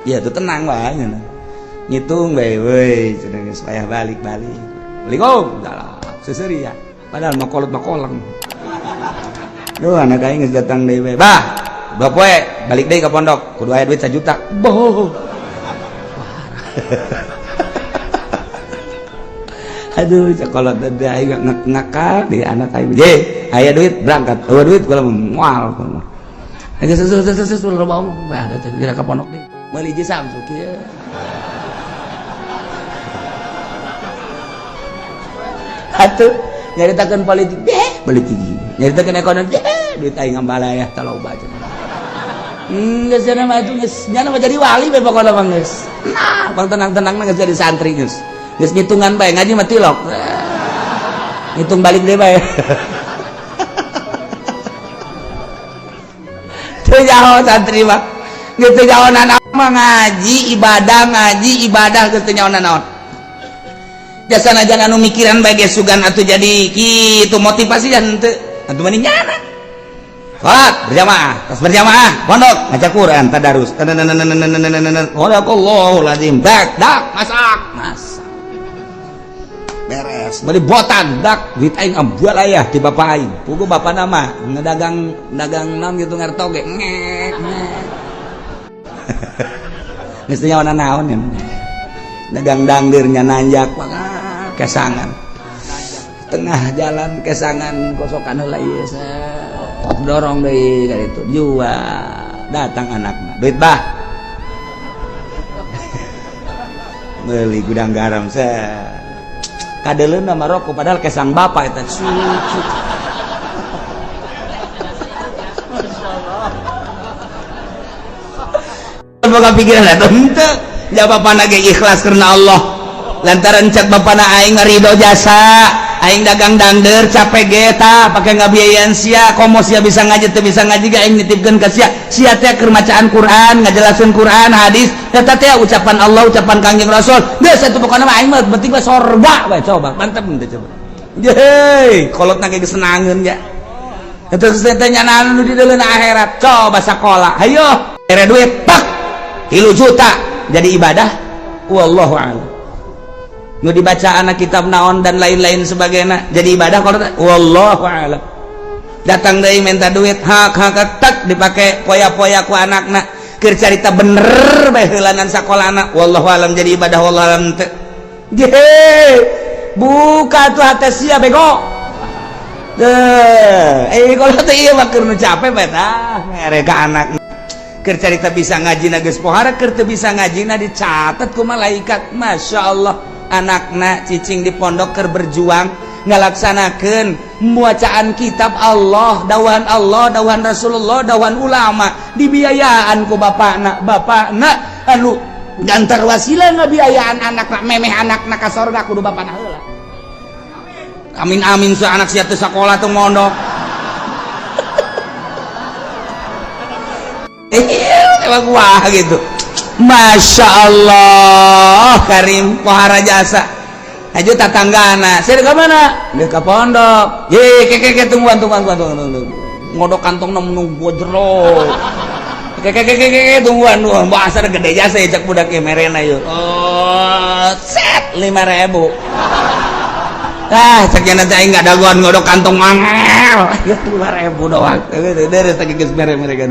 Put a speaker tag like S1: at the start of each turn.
S1: Ya tuh tenang wae nya. Ngitung bae we cenah geus payah balik-balik. Assalamualaikum. Salam. Seuseuri ya. Padahal mah kolot mah koleng. Duh anak aing geus datang deui we. Bah, 2 poe balik deui ka pondok kudu aya duit 1 juta. Boh. Aduh sekolah teh aing ngakal di anak aing. Je, aya duit berangkat. Eueuh duit kula moal. Aja sesu loba omong. Bah, teh kira ka pondok deui. Meuli hiji Samsu kieu. Atuh nyaritakeun politik deh, politik. Nyaritakeun ekonomi deh, duit aing ngambalaya taloba cenah. Geus cenah mah atuh geus nyana mah jadi wali bae pokona mah geus. Nah, bang tenang-tenang geus jadi santri geus. Geus ngitungan bae ngaji mah tilok. Ngitung balik deui bae. Teu nyaho santri mah. Geus teu nyaho naon mah ngaji ibadah geus teu nyaho naon. Jasana jangan anu mikiran bae ge sugan atuh jadi kitu motivasi jan teu atuh mah nyana. Salat berjamaah, tas berjamaah, pondok ngaca Quran, tadarus. Sadaqallahul azim. Dak, dak, masak, masak. Beres. Beli botan, dak, duit aing ambual ayah ti bapak aing. Pugu bapak nama ngedagang dagang naon gitu ngartoge. Ngek, ngek. Geus teu nyaho naon ya. Dagang dangdirnya nanjak kesangan. Tengah jalan kesangan kosokan heula ieu dorong deui ka ditu jual datang anakna duit bah meuli gudang garam set kadeleuna mah rokok padahal kesang bapak eta cucu. Boga pikiran eta henteu ja bapana ge ikhlas karena Allah lantaran cek bapana aing ridho jasa aing dagang dangder capek ge tah pake ngabiayaan sia komo sia bisa ngaji teu bisa ngaji ge aing nitipkeun ka sia sia teh keur macaan Quran ngajelaskeun Quran hadis eta teh ucapan Allah ucapan Kangjeng Rasul geus atuh pokona mah aing mah penting mah sorga bae coba mantep teh coba yeuh kolotna ge geus senangeun ya eta geus teh nyanaan nu di deuleuna akhirat coba sakola hayo mere duit pak 3 juta jadi ibadah wallahu a'lam. Nu dibaca anak kitab naon dan lain-lain sebagainya jadi ibadah kalau wallahu a'lam. Datang deui minta duit hak hak tak dipake poya-poya ku anakna keur carita bener bae heulanan sakolana wallahu a'lam jadi ibadah wallahu a'lam teu. Buka tuh hate sia bego. Deuh, kalau teh ieu mah keur nu capek bae tah mere ka anak. Keur carita bisa ngaji na geus pohara keur teu bisa ngaji na dicatat ku malaikat. Masya Allah anakna cicing di pondok keur berjuang ngalaksanakeun bacaan kitab Allah, dawan Allah, dawan Rasulullah, dawan ulama dibiayaan ku bapakna, bapakna anu gantar wasilah ngabiayaan anakna memeh anakna ka sorga kudu bapakna heula. Amin amin su anak sia teu sakola teu mondok. Emang wah gitu. Masya Allah Karim pohara jasa aja tatanggana saya ke mana dia ke pondok ye ke ke tungguan tungguan tungguan tungguan ngodok kantong nunggu jero ke ke ke ke tungguan tungguan bahasa gede jasa ya cak budak merena yuk oh set 5.000 ah cak nanti aing nggak dagoan ngodok kantong mangel 5.000 doang deres tak geus mere mereka.